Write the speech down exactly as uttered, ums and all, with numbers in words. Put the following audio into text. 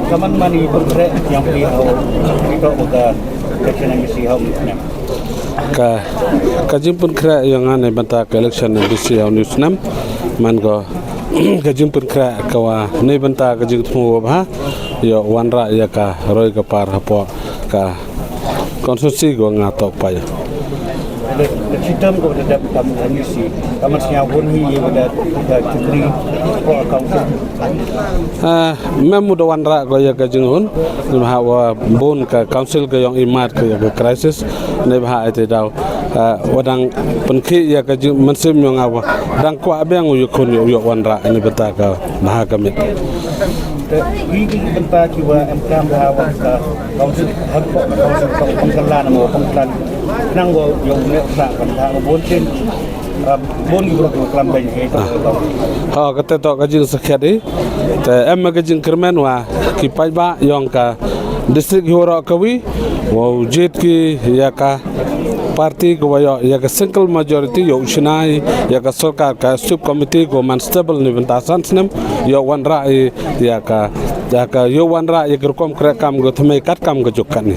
Ka man man i pynkreh yong phi hau, phi toh ka election MDC hau ni snem. Ka, ka jingpynkreh yong nga neibynta ka election MDC hau ni snem, man ko ka jingpynkreh ka wa neibynta ka jingthmu wa bha, yow wanrah ya ka roi ka par hapoh ka constituency ko nga toh pa ya. Ka chitom ko da dep kam MDC, ka man sñiaw hun hi ya da, da chukri ko account. Ah, mem u da wanrah ko ya ka jinghun, neibhah wa bun ka council ka yong i mat ka ya ka crisis, neibhah ite daw, ah, wa dang pynkhih ya ka jing, mynsiem yong nga wa dang kwah biang u yakhun yow, yow wanrah neibynta ka bha ka miet. Te, wi ki bynta ki wa em kam bha wa ka council, ha ka council ka pangkalan mo pangkalan. Nang wa yow ne sa kan bha mo bun chin. Ah, bun ki bro ki klam beiñ hi. Ah. Ha, kate toh ka jingsakhiat i. Te em ka jingkyrmen wa ki paidbah yong ka district hi waroh kawi, wow jied ki ya ka party ko wa yoh ya ka single majority, yow chna i ya ka sorkar, ka executive committee ko man stable neibynta san snem, yow wanrah i ya ka, ya ka, yow wanrah ya ka rukom kreh kam ko thymmai kat kam ka juk katni.